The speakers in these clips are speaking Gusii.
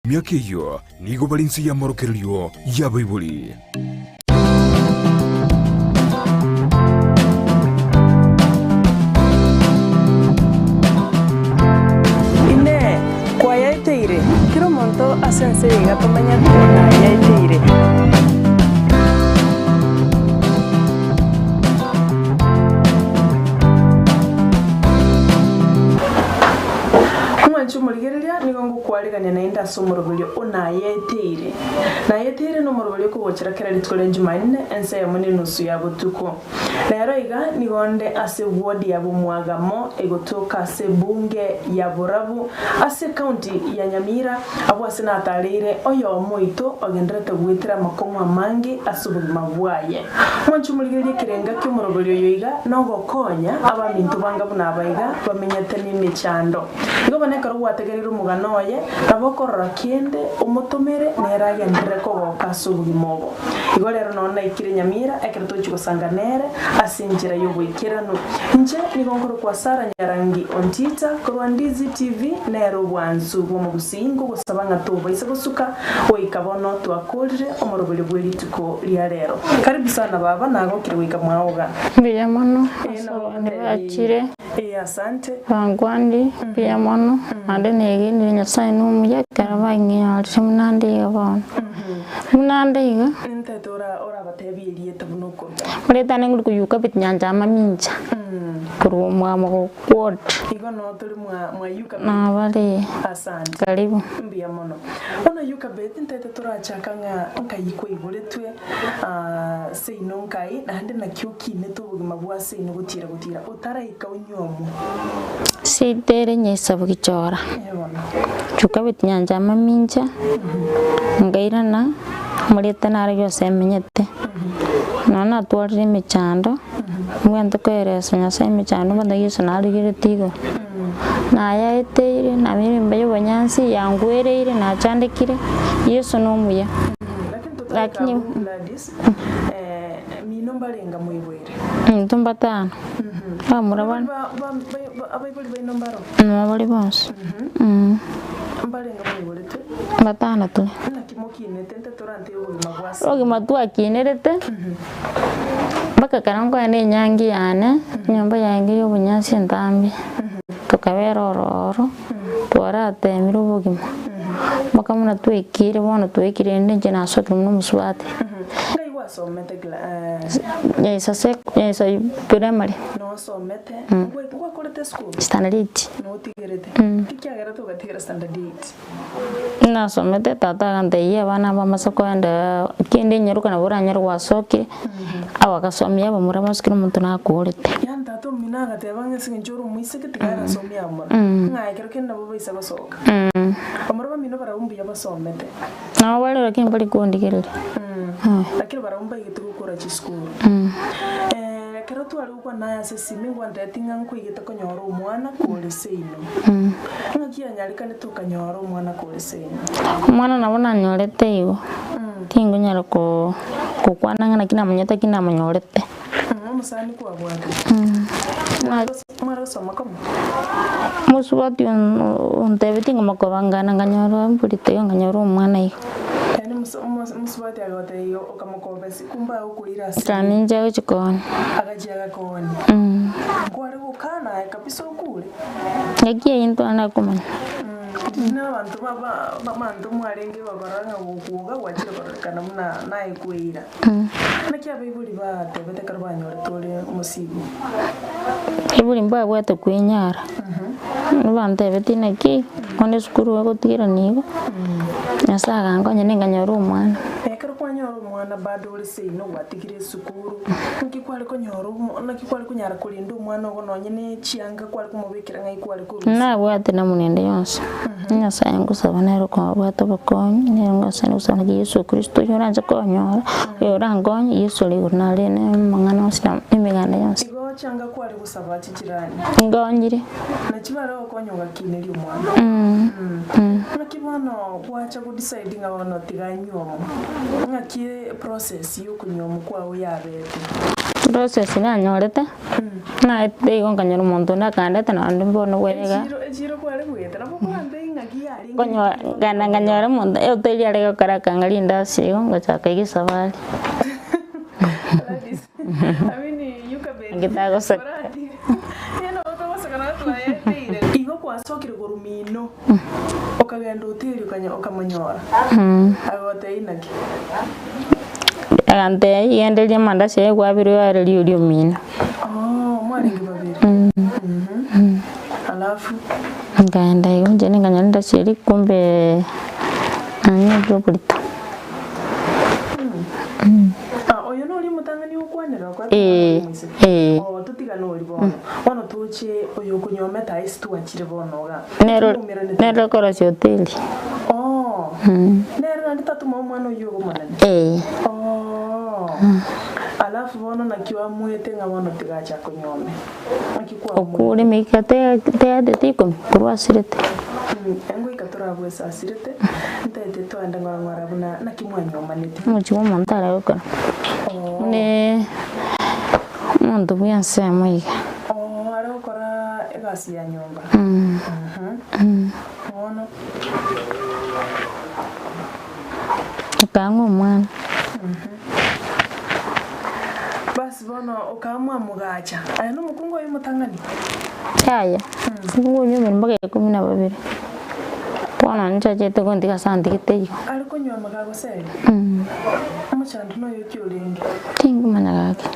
Emiaka eyio nigo bare inse y'amorokererio y'abaibori. Inee! Kwayaeteire? Kera omonto ase ense eye iga tomenyete nayaeteire. Omwanchi omorigereria, nigo ngokwaregania naende ase omoroberio o nayeteire. Nayeteire nomoroberio okogochera kera rituko ria Jumanne ensa eyemo nenusu ya botuko. Rero iga nigo nde ase ward ya Bomwagamo egotoka ase ebunge ya Borabu ase ecounty ya Nyamira abwo ase natareire oyomo oito ogendererete goetera amakong'u amange ase obogima bwaye. Mwanche omorigererie ekerenga ki'omoroberio oyo iga nogokonya abaminto banga buna aba iga bamenyete nemechando. Igo bono ekero gwategereire omogano oye, nabo okorora kende omotomere nere agenderere kogoka ase obogima obo. Igo rero nonya naikire Nyamira ekero tochia gosanga nere ase enchera y'oboikeranu. Inche nigo nkorokwa Sarah Nyarangi Ontita korwa Ndizi TV nere obwansu bw'omogusii nkogosaba ng'a tobaisa gosuka goika bono twakorire omoroberio bwe rituko ria rero. Karibu sana baba nagokire goika mwaoga. Mbuya mono ase abageni bachire. Ee asante. Bangwani mbuya mono naende negenire Nyasaye nomuya ekero bang'inyorire buna nde iga bono. Buna nde iga. Nintete orabatebie erieta buna okorwa. Erieta rinde ngorikwa Yukabeti Nyancha Amamincha korwa omwamo ward. Igo noo tori mwa Yukabeti. Nabare. Asante. Karibu. Mbuya mono. Bono Yukabeti ntaete torachaka ng'a nkai kwaiboretwe seino nkai naende naki okinete obogima bwa seino gotiira gotiira. Otaraika onyuomwe. Seito ere nyesabu gichora. Chukabeti nyancha amamincha, nkairana omorete nare gose emenyete. Nonya natwarire emechando, mbwate koeresa Nyasaye emechando mbwate Yeso narigeretie igoro. Nayaeteire, namenyire enyomba ya obonyansi, yangwereire, nachandekire, Yeso nomuya. Lakini totaraika abwo Gladys, mino mbarenga moiboire. Intwe mbatano, abamura bane. Abaibori baino mbaro? Nabo bare bonsi. Mbarenga moiboretwe? Mbatano tore. Naki mokinete nte torante obogima bwa ase? Obogima twakinerete, mpaka ekero nkoenda enyangi yane, enyomba yange ya obonyansi entambe, tokabera ororo, twaratemire obogima, mpaka buna twaikire bono twaikire rende inche nasokire buna omosubati. Ngai gwasomete Nyaisa sec Nyaisa primary. Nosomete? Ngwakorete esukuru? Standard eight. Notigerete? Ki kiagerete ogatigera standard eight? Nasomete tata agantebia abana bamase koenda kende enyaroka nabo oranyare gwasokire, abagasomia abamura bonsi kera omonto nakorete. Yaani tata omino agateba ng'a ase eng'encho ore omoiseke tiga arasomie abamura. Ng'a ekero kende nabo baisa gosoka. Bamura bamino barabwo mbuya basomete. Nabo bare lakini mbari kondigereria. Lakini barabwo mbaigete gokora chisukuru. Ekero tware gokwana naye ase esimi ngwantebetie ng'a nkoigete konyora omwana kore seino. Ng'aki yanyarekanete okanyora omwana kore seino? Omwana nabo nanyorete igo, tingonyara ko gokwana ng'a naki namonyete lakini namonyorete. Omosani kwabwate? Mware gosoma komo? Mosubati ontebetie ng'a mokobangana nkanyora embori teiyo nkanyora omwana igo. Yaani mosubati agotebia igo okamokobesi kumbe agokoira ase. Kani inche agochia koonia. Agachia agakoonia. Nkware gokana aye kabisa okure. Ngaki eyio ntwana komanya. Riria na abanto abanto mwarenge babarora ng'a gokwoga gwachire kororekana buna naye kweira. Naki abaibori batebete ekero banyorete ore omosigo? Abaibori mbabwate kwenyara, bantebetie naki bono esukuru egotigerania igo, Nyasaye agankonya ninkanyora omwana. Ekero kwanyora omwana bado ore seino gwatigire esukuru, naki kware konyora omo naki kware konyara korenda omwana ogo nonye ne chianga kware komobekera ng'ai kware korusia? Nabwate namuna ende yonsi. Nyasaye ngosaba nere okobwata obokonyi, nere Nyasaye ngosaba naki Yeso Kristo oyio oranche konyora, oyo orankonye, Yeso ore igoro nare na amang'ana onsi na emeganda yonsi. Igo chianga kware gosaba chichirani. Nkonyire. Naki bare gokonya ogakineria omwana. Ng'aki bono gwacha go decide ng'a bono tiga nyuomo. Ng'aki process yokonyuomo kwao yabete? Process nanyorete. Naetete igo nkanyora omonto onde akandeta naende bono bwega. Echiro echiro kware goeta nabo kwambei. Ng'aki yarenge Nkonyora nkagenda nkanyora omonto ehoteli are gokora akanga rindasi igo ngochaka iga esabari. Gladys, amini Yukabeti, Ngitagoseka. oratiga. Yaani nabo togoseka nabo twaeteire. Igo kwasokire korwa mino, okagenda hoteli okanya okamonyora, agagotebia naki? Agantebia igenderia amandasi aye kwabire oyarerie oria omino. Oh, mwarenge babere. Mhm. Alafu Nkaenda igo inche ninkanyora endasi eria kumbe nanyorire oborito. Ah, oyo noria omotang'ani okwanera okwa Ee, ee. Oh, totigane oria bono. Bono toche oyo okonyomete aye ase twachire bono iga. Nero Twaumeranete. nere okorosia hoteli. Oh. Nere naende tatoma omwana oyio obe omonene. Ee. Oh. Alafu bono naki oamuete ng'a bono tiga ache akonyome. Naki kwamuete? Okure emiaka te teyatete ikomi korwa asirete. Engoika torabue ase asirete, ntaete toende ng'ora ng'ora buna naki mwanyomanete. Omochie bwa omonto are gokora Oh. buna omonto bwa ensemo iga. Oh, are gokora egasi ya nyomba. Mhm. Bono. Akang'a omwana. Basi bono okaamua mogacha. Aye nomokungu oye omotang'ani? Yaya, omokungu oyio omino mpaka ikomi na babere. Bono nchachete kontiga ase antigete igo. Are konywa amaga gose? Omochando noyo ki orenge? Tingomanya gaki.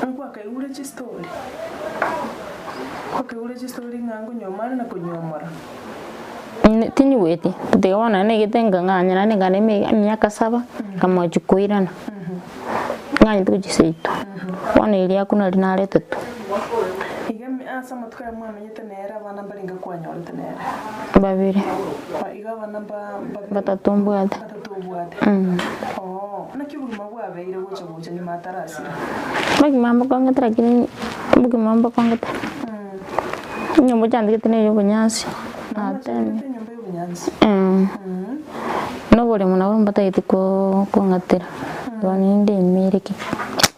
Nkwakaigure chistori? Kwakaigure chistori ng'a nkonyuoma are na konyuomora? Tinyigweti, tiga bono naende naigete nkang'anya naende nkane emiaka saba, nkamochia koirana, ng'anyete gochia seito, bono erio akwo nari naretetwe. Iga ase amatuko aya mwamenyete nere abana mbarenge kwanyorete nere? Babere. Iga abana mba Batato mbwate. Batato obwate. Oo, naki obogima bwabeire gocha gocha nyuma atarasira? Obogima mbokong'ete lakini obogima mbokong'ete. Enyomba ochandegete neye obonyansi, nateme. Enyomba y'obonyansi. Na oboremo nabo mbatagete kong'atera, igo ninde emere ki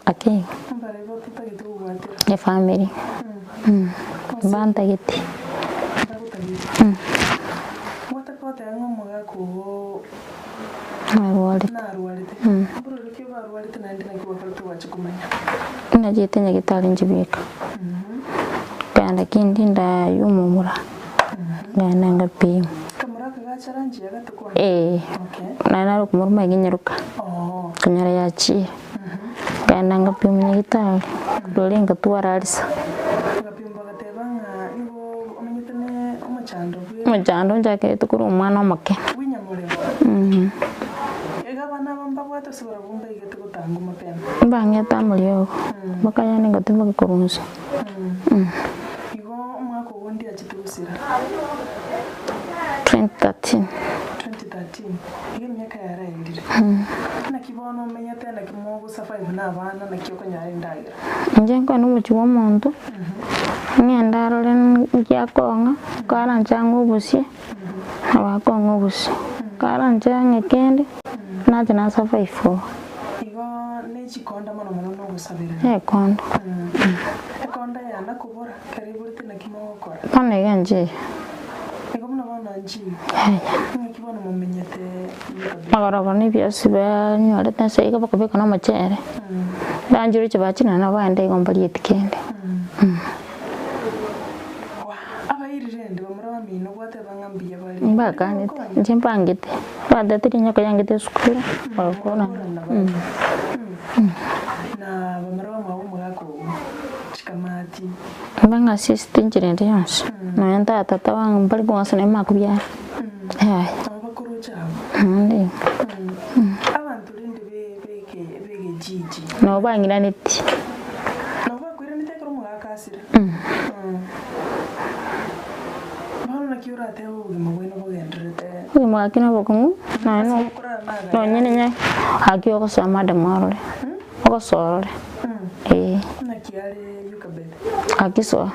ake igo. Mbare batotagete kogwatera. Efamiri, mbantagete. Mbagotagete. Gwataka goteba ng'a omogaka ogo Narwarete. narwarete. Mbororo ki obarwarete naende naki gwakorete gwacha komanya? Nachete nyagetari nchibeka, nkaenda kindi ndaywa omomura, nkaenda ngapimwa. Kamura aka gachara nchiya gatukwana? Ee, Okay. naende nare komoruma iga enyaroka, Oo. nkanyora yachire, nkaenda ngapimwa nyagetari, rori ngatwara arisa. Ogapimwa bagateba ng'a nigo omenyete ne omochando bwe Omochando nchakerete korwa omwana omoke. bw'inyamorero. Iga abana aba mbabwate ase barabwo mbaigete gotangwa mapema. Mbang'ete amarioko, mpaka yaani ngatimoka korwa inse. Igo omwaka ogo ndiachete gosira. 2013. 2013 iga emiaka yaraerire. Naki bono omenyete naki mogosurvive na abana naki okonyora endagera. Inche nkoenda omochie bwa omonto, ng'ende arore nki akong'a, karanche ang'e obosie, nabo akong'a obosie, karanche ang'e kende, nache na survive oo. Igo ne chikonda mono mono nogosaberera. Ekondo. Ekonda yana kobora kero iborete naki mogokora. Bono iga inche iga. Igo buna bono inche iga. Yaya. Ng'aki bono momenyete kabisa. Magoroba na ebiasi banyorete nse iga bakobeka na omochere, banchire chibachire naende nabo bagenda igo mbarieti kende. Wah, abairi rende bamura bamino gwateba ng'a mbuya bare. Mbakanete, inche mbangete, batete rinyoko yangete esukuru, bagakora. Na bamura bamwabo omogaka ogo, chikamati. Mbang'asisete enchera ende yonsi, nonya tata mbari kong'asa naye makobiara, yaya. Nabo bakoroche abwo. Naende Abanto rende beke begejiji. Nabo bang'iraneti. Nabo bakoiranete ekero omogaka asire. Bono naki oratebe obogima bwaino bogendererete? Obogima gaki na obokong'u, nonya Ase no okorara nagaya. nonya ninya gaki ogosoa madam orore, ogosoa orore, eh. Naki are Yokebedi? Gaki soa.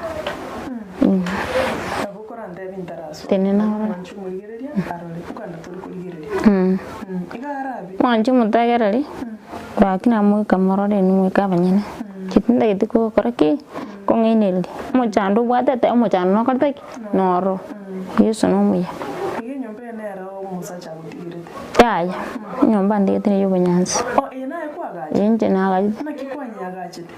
Nabo okorantebia ntarasoa. Tenena orore. Mwanche omorigereria arore, okanda tori korigereria. Iga arabe. Mwanche omotegereri, gaki namoika morore inwe moike abanyene. Tintageti kogokora ki? Kong'ainereria. Omochando obwatete, omochando nokorete ki? Noro. Yeso nomuya. Iga enyomba eye nere omosacha agotigerete. Yaya, enyomba ndigete neye obonyansi. Oh, eye naye kwagachete? Eye inche nagachete. Naki kwanyeagachete?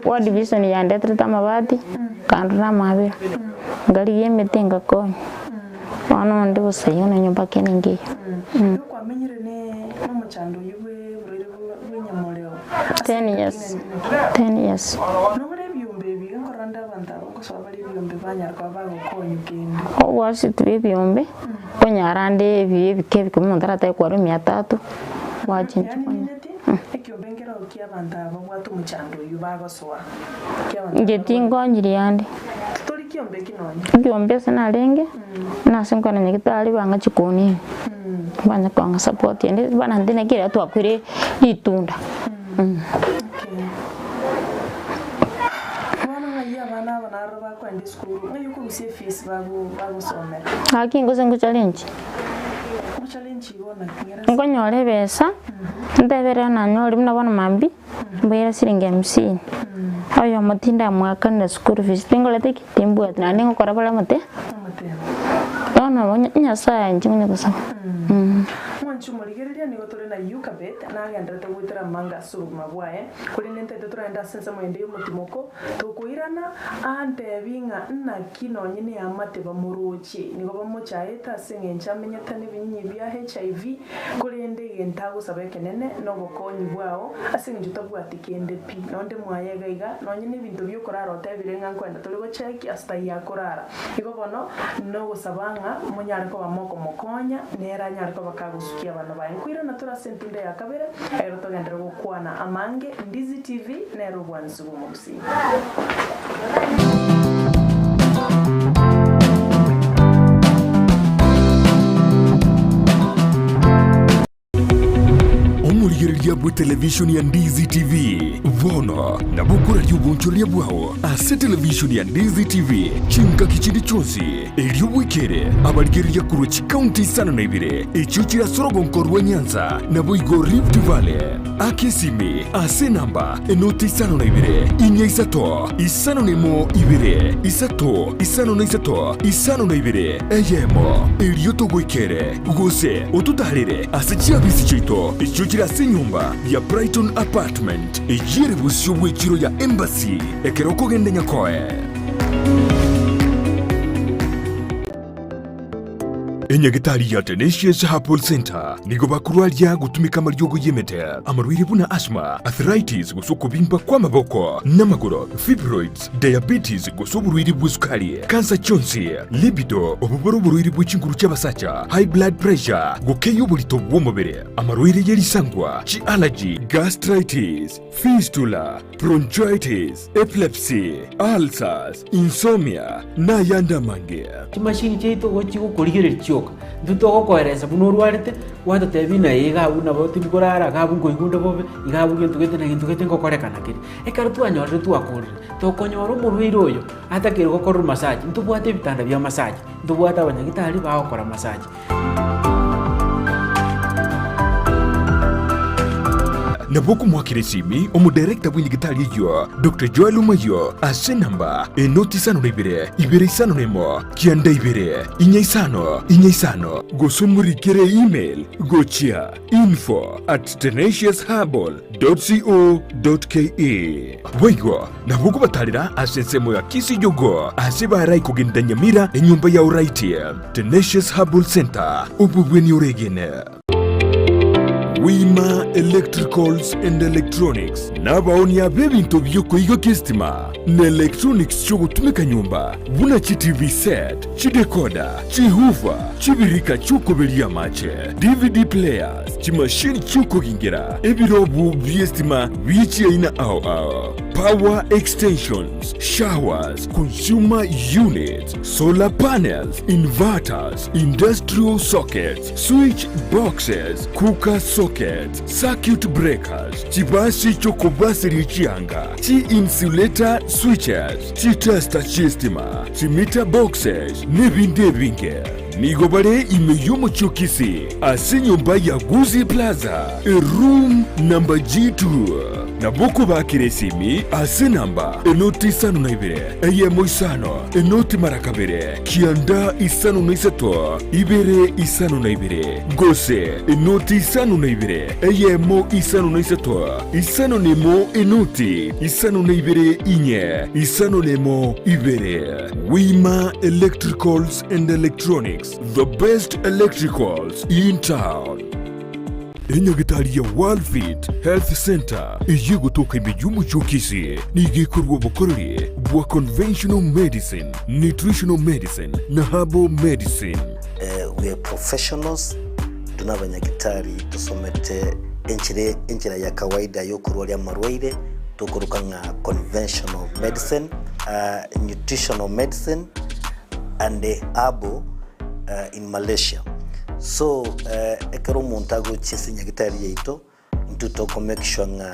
World Vision yandeterete amabati, nkandora amabera, nkarigia emete ngakonya. Bono onde bosa igo na nyomba kende nkeiyo. Igo kwamenyire ne nomochando oyio bwe borwaire bw'enyamoreo ase Ten engaki years, ng'ani? ten years. Nobore ebiombe ebi, iga nkorora nde abanto aba ngosoa bare ebiombe banyara koba bagokonya kende. Obwasete bwa ebiombe, konyara ande ebi ebike ebike omonto aratake kwarwa emia tatu, gwachenchia Yaani konya. ninyeti ekiombe nkero ki'abanto aba babwate omochando oyio bagosoa, ki'abanto Inche aba barwarete. tinkonyirie ande. Titori kiombe eki nonye. Ekiombe ase narenge, nase nkwana nyagetari bang'a chikoni ime, banya kong'a support ende bana intwe naki ekero twakwire ritunda. Okay. Bono ng'ai abana aba naroro bakoenda esukuru, ng'ai okorusia efees bago bagosomera? Gaki gose ngochallenge. Ogochallenge igo naki ng'era ase. Nkonyora ebesa, ntebe rero nanyore buna bono mambia, mboire siringi hamsini, oyomo tindamwakanera school fees, tingorete ki? Timbwati, naende ngokora bare omote, Omotemo. bono Nyasaye inche nkonya gosaba. Mwanche omorigereria, nigo tore na Yokebedi, nagenderete goetera amanga ase obogima bwaye, korende ntaete toragende ase ensemo ende y'omotimoko, tokoirana, antebi ng'a naki nonye neamate bamoroche. Nigo bamochaete ase engencho amenyete nebinyinyi bia HIV, korende egento agosaba ekenene nobokonyi bwao, ase engencho tabwati kende pi. Nonde mwaye iga iga, nonye nebinto biokorara otebire ng'a nkoenda tore gocheki ase taiyo akorara. Igo bono nogosaba ng'a monyare koba mokomokonya, nere anyare koba kagosukia abana baye. Nkoirana tore ase entunda ya kabere, ero togenderere gokwana amange. Ndizi TV nere obwansu bw'omogusii. Omorigereria bw'etelevishoni ya Ndizi TV bono nabo okoraria obonchoreria bwao ase televishoni ya Ndizi TV chingaki chinde chionsi, erio bwekere abarigereria korwa chikaunti isano na ibere echio chire ase orogonko rwa Nyanza naboigo Rift Valley. Aka esimi ase enamba enoti isano na ibere, inya isato, isano na emo ibere, isato, isano na isato, isano na ibere, eyemo, erio togoikere, gose ototaarere ase chiabisi chiaito echio chire ase enyomba ya Brighton Apartment, eyio ere bosio bw'echiro ya Embassy ekero okogenda Nyakoe. Enyagitari ya Tenacious Herbal Centre nigo bakorwaria gotumeka amariogo y'emete, amarwaire buna asthma, arthritis gose okobimba kw'amaboko n'amagoro, fibroids, diabetes gose oborwaire bw'esukari, kansa chionsi, libido, obobore oborwaire bwe chinguru chi'abasacha, high blood pressure, gokeyia oborito bw'omobere, amarwaire ye risangwa, chi'allergy, gastritis, fistula, bronchitis, epilepsy, ulcers, insomnia, na ayande amange. Chimashini chiaito igo chigokorigereria chioka, intwe togokoeresa buna orwarete, gwatotebia ng'a ee iga abwo nabo tindi korara, iga abwo nkoigwa onde bobe, iga abwo gento gete na gento gete ngokorekana kere. Ekero twanyorire twakorire, tokonyora omorwaire oyo atakeire gokorerwa massage, ntobwate ebitanda bia massage, ntobwate abanyagitari bagokora massage. Nabo okomoakera esimi omodirector bw'enyagitari eyio, Doctor Joel Omayio, ase enamba enoti isano na ibere, ibere isano na emo, kianda ibere, inya isano, inya isano, gose omorikere email gochia info at tenaciousherbal dot co dot ke. Boigo nabo okobatarera ase ensemo ya Kisijogo ase barai kogenda Nyamira enyomba ya Oraiti, Tenacious Herbal Center, obobweni oregene. Wima Electricals and Electronics nabaonia b'ebinto bi'okoigokia estima na electronics chi'ogotumeka nyomba buna chi TV set, chidecoder, chihoofer, chibirika chi'okoberia amache, DVD players, chimashini chi'okogingera, ebirobu bi'estima bie chiaina ao ao, power extensions, showers, consumer units, solar panels, inverters, industrial sockets, switch boxes, cooker sockets, circuit breakers, chibasi chi'okobaseria chianga, chi-insulator switches, chitester chi'estima, chimeter boxes, nebinde ebinge. Nigo bare ime y'omochie o Kisii, ase enyomba ya Gusii Plaza, eroom number G2. Nabo okobakera esimi ase enamba enoti isano na ibere, eyemo isano, enoti mara kabere, kianda isano na isato, ibere isano na ibere, gose enoti isano na ibere, eyemo isano na isato, isano na emo enoti isano na ibere inye, isano na emo ibere. Wima Electricals and Electronics, the best electricals in town. Enyagitari ya Worldfit Health Centre eyio egotoka ime y'omochie o Kisii nigo ekorua obokoreri bwa conventional medicine, nutritional medicine na herbal medicine. We are professionals, intwe nabanyagitari tosomete enchera enchera ya kawaida yokorwaria amarwaire tokoroka ng'a conventional medicine, nutritional medicine and herbal in Malaysia. So ekero omonto agochia ase nyagitari yaito, intwe toko make sure ng'a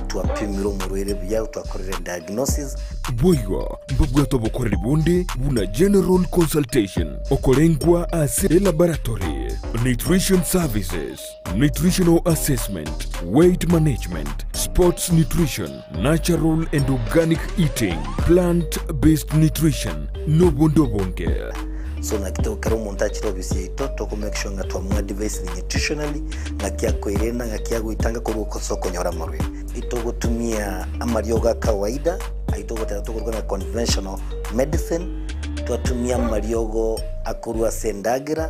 twapimire omorwaire buya, twakorire diagnosis. Boigo mbabwate obokoreri bonde buna general consultation, okorengwa ase elaboratory, nutrition services, nutritional assessment, weight management, sports nutrition, natural and organic eating, plant based nutrition, nobonde obonge. So naki to ekero omonto achire ofisi yaito toko make sure ng'a twamoadvisire nutritionally, ng'aki akoirena, ng'aki agoitanga korwa ase okonyora amarwaire. Itogotumia amariogo a kawaida, ayio togoteba tokoruga ng'a conventional medicine, twatumia amariogo akorwa ase endagera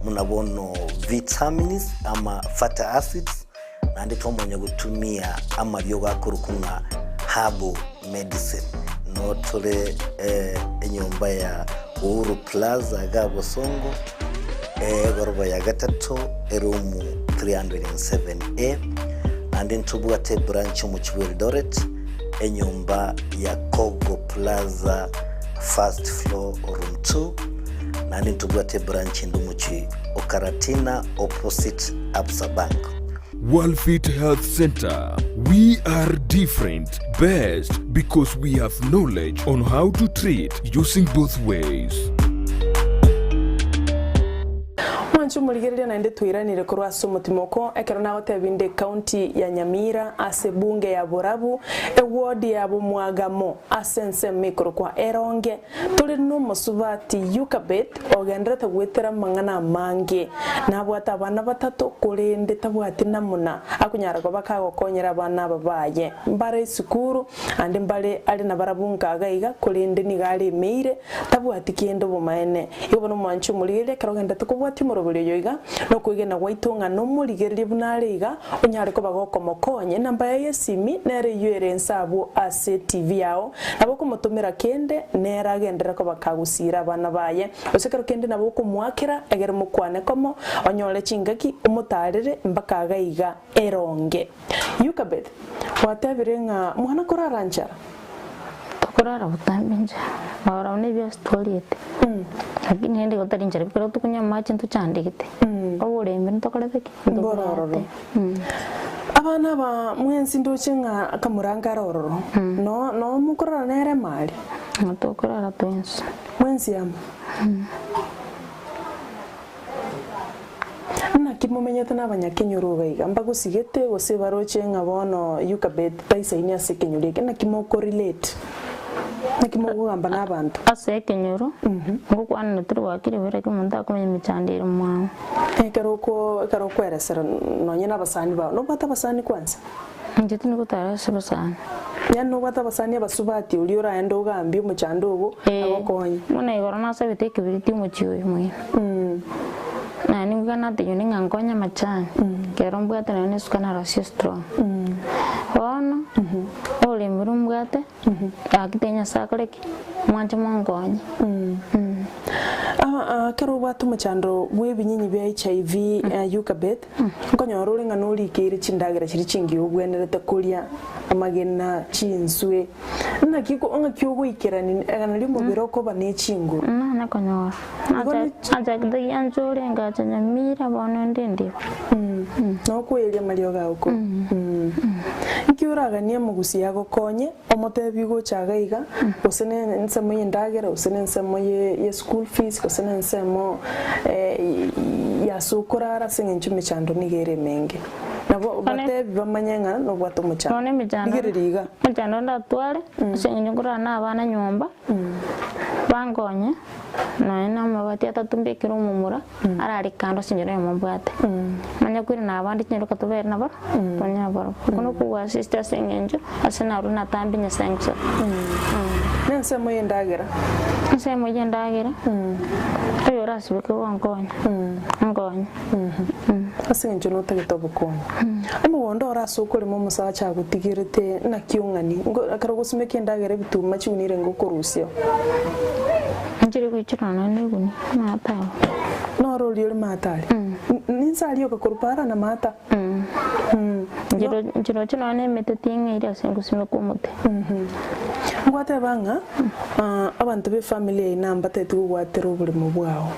buna bono vitamins ama fatty acids, Naende twamanya gotumia amariogo akorokwa ng'a herbal medicine. Noo tore enyomba ya Uhuru Plaza iga Bosongo, egoroba ya gatato, eroom 307A. Naende ntobwate ebranch omochie bwa Eldoret, enyomba ya Kogo Plaza first floor room 2. Naende ntobwate ebranch ende omochie o Karatina opposite Absa Bank. Worldfit Health Center, we are different, best because we have knowledge on how to treat using both ways. Mwanche omorigereria naende twairanire korwa ase omotimoko ekero nagotebia inde ekaunti ya Nyamira ase ebunge ya Borabu eward ya Bomwagamo ase ensemo ekorokwa Eronge Tore nomosubati Yokabedi ogenderete goetera amang'ana amange. Nabwate abana batato, korende tabwati namuna akonyara koba kagokonyera abana aba baye. Mbare esukuru, ande mbare are nabarabwo nkaga iga, korende nigo aremeire, tabwati kende obomaene. Igo bono omwanche omorigereria ekero ogenderete kobwatia omoroberi oyo iga, nokwegena gwaito ng'a nomorigererie buna are iga, onyare koba gokomokonya. Enamba yaye y'esimi nere eyio ere inse abwo ase TV yao. Nabo okomotomera kende, nere agenderere koba kagosiira abana baye. Gose ekero kende nabo okomoakera, egere mokwane komo, onyore chingaki, omotaarere mpaka agaiga eronge. Yokebedi, gwatebire ng'a mwana korara nchara? Tokorara botambe nchara, barabwo nebiasi twariete, lakini rende igo tari nchara ekero tokonywa amache ntochandegete, oborembe ntokorete ki? Mbororo. Ntobwate. Abana aba mwensi ndoche ng'a akamoranga are ororo, no no mokorara nere mari. Ng'a tokorara twensi. Mwensi amo. Naki momenyete nabanyakenyoro iga iga? Mbagosigete gose baroche ng'a bono Yokebedi taisaini ase ekenyoro eke? Naki mokorelate? Naki mokogamba nabanto? Ase ekenyoro, ngokwanera tiri gwakire buya lakini omonto akomanya emechando ere mwao. Ekero oko ekero okweresera nonye nabasani bao, nobwate abasani kwanza? Inche tindi gotara ase abasani. Yaani nobwate abasani abasubati oria oraende ogambie omochando ogo Ee, agokonye? buna igoro nasabete ekebiriti omochie oyo moino. Naende nigo natebiwa ng'a nkonye amachani, ekero mbwate nonye na esuka narosia estrong. Bono, oboremi boria mbwate, gaki tiga Nyasae akore ki? Mwanche monkonye. Aba ekero obwate omochando bw'ebinyinyi bia HIV Yokebed, Nkonyora ore ng'a norikeire chindagera chiria chingiya obwenerete koria, amagena, chinswe, naki ng'aki ogoikerania nario omobere okoba ne chinguru. Nane konyora. Igo ne Nachakete gianchore ngacha Nyamira bono inde ndiba. Nokweria amariogo ao korwa. Nki oraganie omogusi agokonye, omotebi gocha iga iga, gose ne ensemo y'endagera, gose ne ensemo ye school fees, gose ne ensemo ya ase okorara ase eng'encho emechando nigo ere emenge. Nabo batebi bamanye ng'a nobwate omochando. Bono emechando Rigereria iga. Omochando ndatware, ase eng'encho nkorara na abana nyomba, bankonye, nonya na amabati atato mbekere omomura, arare kando ase enchera oyomo mbwate. Manye koirana abande chinyaroka tobere naboro, tonyare nabarobwo. Okwo nokwo ogwasisite ase eng'encho ase narure natambe Nyasaye ngosaba. Na ensemo y'endagera. Ensemo y'endagera, oyo orasibeke gonkonya, ankonye. Ase eng'encho notagete obokonyi. Omogondo ore ase okorema omosacha agotigerete naki ong'ani, ngo ekero ogosimeka endagera ebituma chigunire ngokorusia. Inchire goichorana nonya na egunia, amato abo. Noro oria ore mato aria? Ninse aria ogakorwa para na maata? Nchiro nchiroche nonya na emete ting'eiri ase ngosimeka omote. Ngwateba ng'a abanto b'efamily eye nambateti gogwatera oboremo bwao.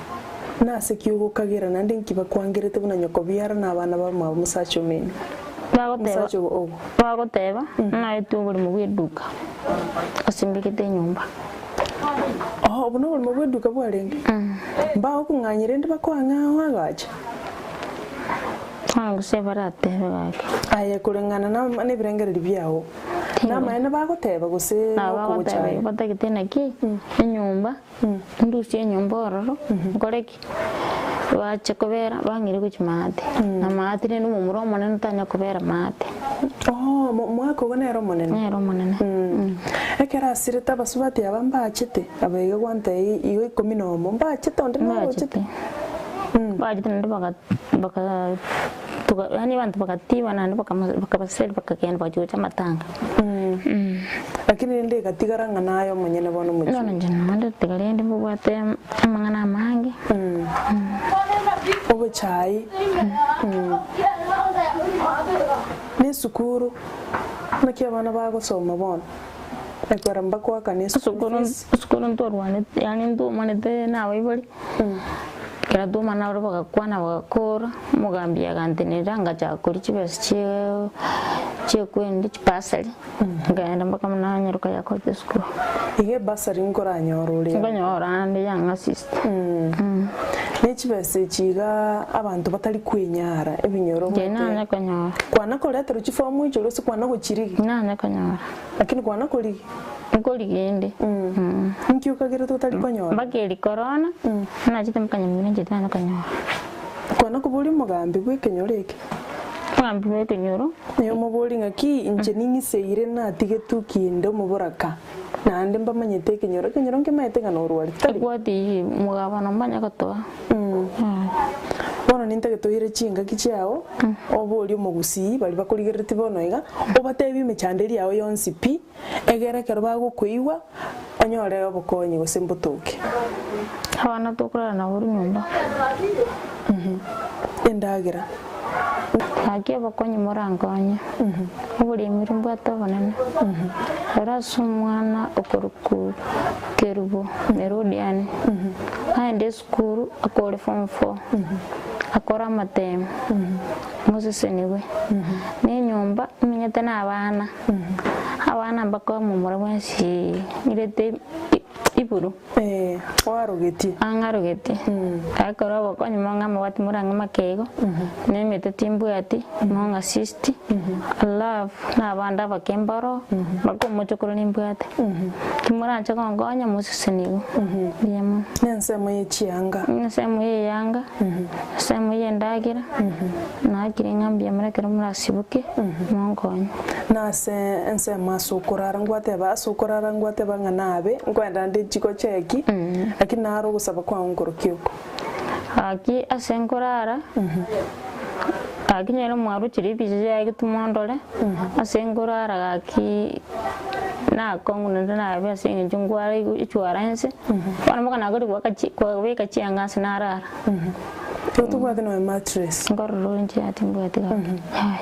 Nase ki ogokagera naende nki bakwangerete buna nyoko biara na abana bamwabo omosacha omino? Bagoteba, Omosacha ogo. bagoteba, naetwe oboremo bw'eduka ase mbegete enyomba. Oo, obo noboremo bw'eduka bwarenge? Mbagokong'anyia rende bakoang'ao agacha? Bono gose baratebe gaki. Aye koreng'ana nebirengererio biao, namaene bagoteba gose Nabo bagoteba nokogochaya? batagete naki enyomba Ndusie enyomba ororo, nkore ki? Bache kobera, bang'ire gochia maate. Na maate rende omomura omonene tanya kobera maate. Oo, omwaka ogo nere omonene? Nere omonene. Ekero asirete abasubati aba mbachete, aba iga gwantebia igo ikomi na omo, mbachete onde narochete? Mbachete. Mbachete naende baka baka tuga yaani abanto bagatiba naende bakama bakabaseria bakagenda bagachia gocha amatanga. Lakini rende egatigara ng'a naye omonyene bono omochie. Bono inche nonde tiga rende mbobwate amang'ana amange. Obochai. Na esukuru, naki abana bagosoma bono? Ekero mbakoakana eschool fees. Esukuru ntwarwanete yaani ntwomanete na abaibori, ekero twomana nabwo bagakwana bagakora, omogambi agantenenera ngachaka koria chibesa chia chiekwendi chibasari, nkaenda mpaka buna nyanyeroka yakorete esukuru. Iga ebasari nkoranyora ore amo. Nkonyora ande yang'asist. Ne chibesa echi iga abanto batari kwenyara ebinyoro Inche omanyete nanye konyora. kwana koreterwa chifomu ichore gose kwana gochirigia. Nanye konyora. Lakini kwana korigia. Nkorigia inde. Inki okagerete otari konyora? Mpaka eri korona, nachete mokanyamira inche tinanya konyora. Kwana koboria omogambi bw'ekenyoro eke. Omogambi bw'ekenyoro. Naye omoborie ng'aki inche ning'iseire natigetwe kinde omoboraka, naende mbamanyete ekenyoro, ekenyoro nkemaete ng'a norwarete, tari? Ekwati eyio omogabana mbanye gotoa. Bono nintagete oire chingaki chiao, oborie omogusii baria bakorigereretie bono iga, obatebie emechando eria yao yonsi pi, egere ekero bagokoigwa, onyore obokonyi gose mbotoke. Abana tokorara nabo nyomba. Endagera. Gaki obokonyi morankonye, oboremiri mbwate obonene. Rora ase omwana okorokwa Kerubo, Herodiani, aende esukuru akore form four, akore amatemo, mosesenigwe. Na enyomba emenyete na abana, abana mbakoe momura bwensi irete iburu. Ee, oarogetie. Ang'arogetie. Ekero obokonyi mong'e amabati morang'e makeigo, na emete timbwati, mong'a assist, alafu na abande abake mbaro, mpaka omochokoro nimbwate. Timoranche gonkonya mosesenigwe. Mbuya mono. Na ensemo ye chianga. Ensemo ye eyanga, ensemo ye endagera, nakire ng'a mbuya mono ekero morasiboke, monkonye. Na ase ensemo ase okorara ngwateba, ase okorara ngwateba ng'a nabe nkoenda nde chigocheki, lakini naro ogosaba kwao nkorokia oko. Gaki ase nkorara, gaki nere mwaruchire ebicha chiaye gituma ondore, ase nkorara gaki nakong'u naende nabe ase eng'encho nkwara igo echwara inse, bono mpaka nakori goaka chi kobeka chianga ase narara. Igo tobwate nonya mattress. Nkorora ore inche timbwati gaki, yaya.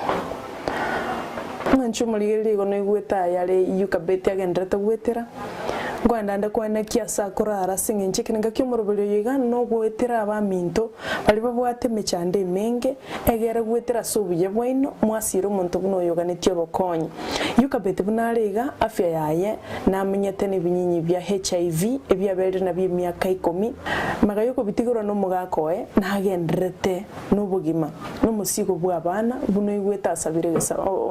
Ng'a inche omorigereria igo noigwete aya are Yokabeti agenderete goetera. Nkoenda nde koenekia ase akorara ase eng'encho ekerenga ki'omoroberi oyo iga nogoetera abaminto baria babwate emechando emenge, egere goetera ase obuya bwaino mwasiire omonto buna oyo oganetie obokonyi. Yokabeti buna are iga, afya yaye namenyete nebinyinyi bia HIV ebiaberire nabio emiaka ikomi, magega y'okobitigerwa nomogaka oye, nagendererete nobogima, nomosigo bw'abana, buna oigwete asabire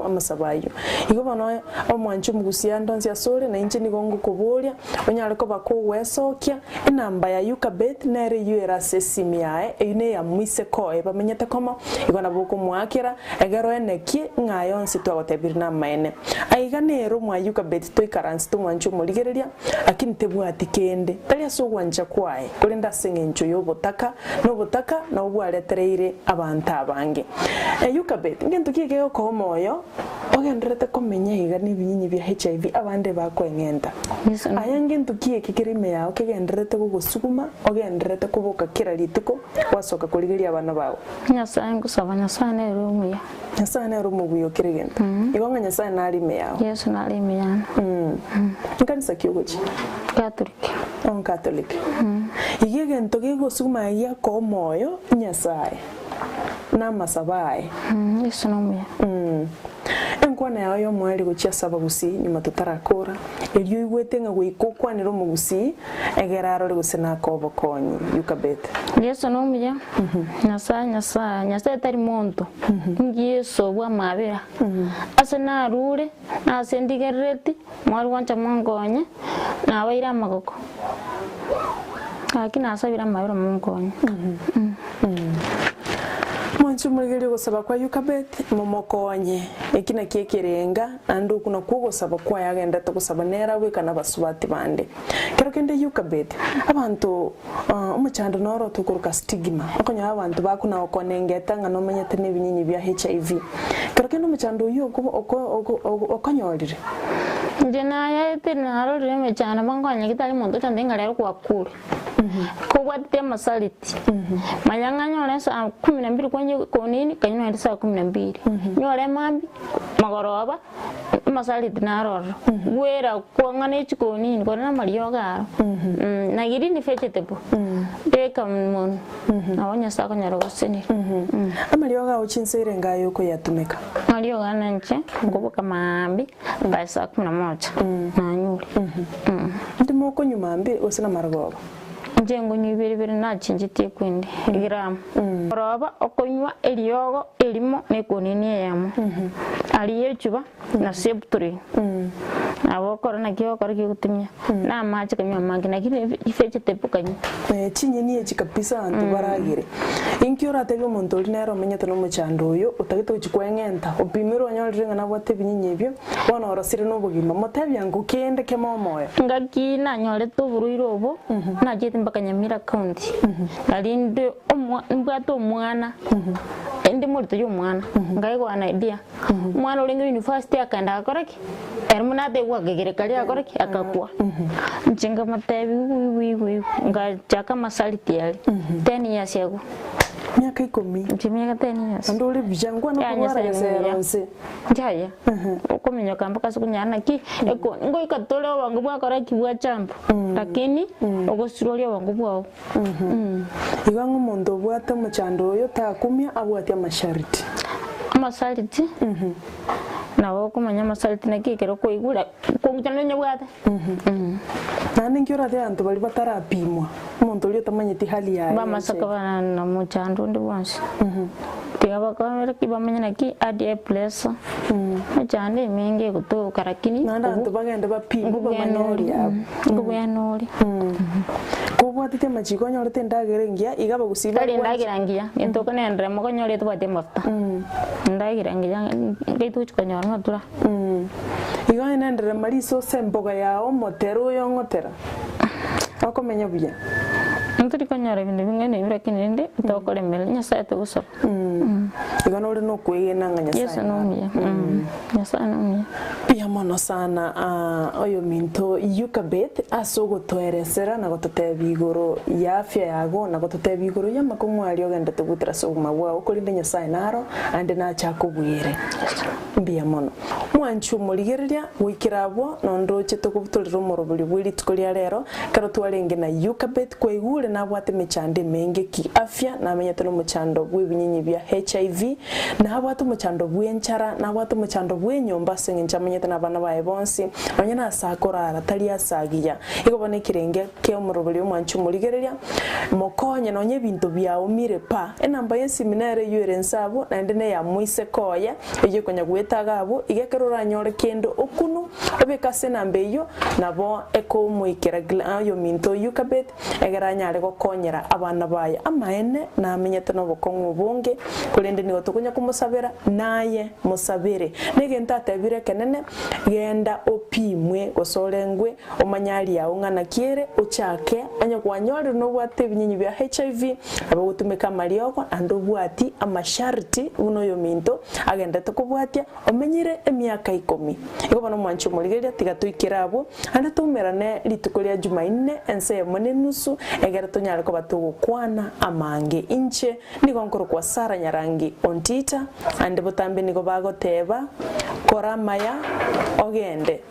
amasabo ayio. Igo bono omwanche omogusia ande onsi asore, na inche nigo ngokoboria, onyare koba kogwesokia, enamba ya Yukabeth nere eyio ere ase esimi yaye, eyio neya moiseke oye bamenyete komo, igo nabo okomoakera, egere oenekie ng'a aya onsi twagotebirie namaene. Aiga nere omwa Yukabeth toikaranse tomwanche omorigereria, lakini tebwati kende, tari ase ogwancha kwaye, korende ase engencho y'obotaka, na obotaka nabwo bwaretereire abanto abange. Yokabeti, ngento ki kegokoa omoyo ogendererete komenya iga nebinyinyi bia HIV abande bakoeng'enta? Aye ngento ki eke kere ime yao kegendererete gogosuguma ogendererete koboka kera rituko gwasoka korigeria abana bao? Nyasae ngosaba, Nyasae nere omuya. Nyasae nere omobuya o kera egento. Igo ng'a Nyasae nare ime yao. Yeso nare ime yane. Nkanisa ki ogochia? Catholic. Oh, Catholic. Iga egento gegosuguma aye giakoa omoyo Nyasae, na amasabo aye. Yeso nomuya. Enkwana yao y'omoerio gochia ase abagusii nyuma totarakora, erio oigwete ng'a goika okwanere omogusii egere arore gose nakoe obokonyi. Yukabeth. Yeso nomuya, Nyasae, Nyasae, Nyasae tari monto, inki Yeso bw'amabera, ase narure, na ase ndigerereti, mwari gwancha monkonye, nabaire amagoko, gaki nasabire amabera monkonye. Mwanche omorigererie ogosaba kwa Yukabeth, momokonye. Eki nakio ekerenga, naende okwo nakwo ogosaba kwaye agenderete gosaba nere abweka nabasubati bande. Kero kende Yukabeth, abanto omochando noro tokoroka stigma, okonyora abanto bakuna gokonengeta ng'a nomenyete nebinyinyi bia HIV. Kero kende omochando oyio okonyorire. Inche nayaete narorire emechando bankonyegete aria omonto ochande ng'a rero kwakure. Kobwatete amasariti, manya ng'a nyore saa kumi na mbili kwancha konini, kanywa naende saa kumi na mbili. Nyore mambia, magoroba, amasariti naro ororo. Bwera kwang'a ne chikonini kore na amariogo aro. Nagiri ni vegetable, beka monwe, nabo Nyasaye akonyara gosesenera. Amariogo ao chinsa erenge aye okoyatumeka? Amariogo ane inche, nkoboka maambia, by saa kumi na moja, nanyure. Ndimo okonywa mambia gose namarogoba? Inche nkonywa ibere ibere nachinchetie ekwende egramu. Oroba okonywa eriogo erimo na ekonini eyemo. Aria echuba na septrin. Nabo okore naki ogokora ki ogotumia na amache kanywa amange lakini vegetable kanywa. Chinyeni echi kabisa abanto baragere. Inki oratebie omonto oria nere omenyete nomochando oyo otagete gochia kweng'enta opimirwe onyorire ng'a nabwate ebinyinyi ebio Bono orosire nobogima, motebie ango kende keme omoyo. Ngaki nanyorete oborwaire obo, nachiete mpaka Nyamira County, nari nde omwa mbwate omwana, inde morito ya omwana, nkaigwa an idea, omwana orenge university akaenda agakora ki? Ere buna ategwa akegera karia agakora ki? Akakwa. Inche nkamotebia igwa igwa igwa igwa, ngachaka amasariti aria, ten years ago. Miaka ikomi. Inche miaka ten years. Naende ore buya, nkwana Yaya okorwara Nyasaye gese nomuya. ronse. Yaya, okominyoka mpaka ase okonyara naki, eko ngoika tore obongo bwakora ki bwachambu, lakini ogosirwa oria obongo bwao. Igo ang'e omonto obwate omochando oyo takumia abwati amashariti. Amashariti, nabo okomanya amashariti naki ekero kwaigure, kong'ucha nonyebwate. Naende inki oratebe abanto baria batarapimwa, omonto oria otamanyeti hali yaye ya Bamasaka HIV? bana na mochando onde bwonsi, tiga bakore ki bamanye naki adi epressure, emechando emenge egotoka lakini Naende abanto bagende bapimwe bamanye hali yabo. nkobwena ore. Kobwatete amachiko onyorete endagera engiya, iga abagusii Tari barwanche. endagera engiya, gento okonerera mokonyora etobwati amafuta, endagera engiya nkai togochi konyora amatura. Igo onye nenderema risosa emboga yao omotere oyo ong'otera, okomenya buya. Ntori konyora ebinto bing'ana ebi lakini rende tokoremereria Nyasaye togosaba. Igo nore nokwegena ng'a Nyasaye Yeso naro. nomuya, Nyasaye nomuya. Mbuya mono sana oyominto Yukabeth ase ogotoeresera na gototebia igoro ya afya yago na gototebia igoro y'amakong'u aria ogendete goetera ase obogima bwao korende Nyasaye naro aende nache akobuere. Mbuya mono. Mwanche omorigereria goikera abwo nondoche togobutorera omoroberio bwe rituko ria rero ekero twarenge na Yukabeth kwaigure nabwate emechando emenge ki afya namenyete nomochando bw'ebinyinyi bia HIV Nabwate omochando bw'enchara, nabwate omochando bw'enyomba ase engencho amenyete nabana baye bonsi, nonya nase akorara, tari ase agiya. Igo bono ekerenge ki'omoroberi omwanchi omorigereria, mokonye nonya ebinto biaomire pa. Enamba y'esimi nere eyio ere inse abwo, naende neya moiseke oye, eyio ekonya goeta iga abwo, iga ekero oranyore kende okunu, obeke ase enamba eyio, nabo ekomoikera oyominto oyio Yokebedi, Ekero anyare gokonyera abana baye amaene, namenyete nobokong'u obonge, korende nigo tokonya komosabera, naye mosabere. Negento atebire ekenene, Genda opimwe gose orengwe, omanye aria ao ng'a naki ere, ochake, onye kwanyorire nobwate ebinyinyi bia HIV, nabo ogotumeka amariogo, naende obwati amasharti buna oyominto agenderete kobwatia, Omenyire emiaka ikomi. Igo bono mwanche omorigereria, tiga toikere abwo, naende toumerane rituko ria Jumainne, ensa eyemo na enusu, egere tonyare koba togokwana amange. Inche nigo nkorokwa Sara Nyarangi Ontita, naende botambe nigo bagoteba, Kora amaya, ogende.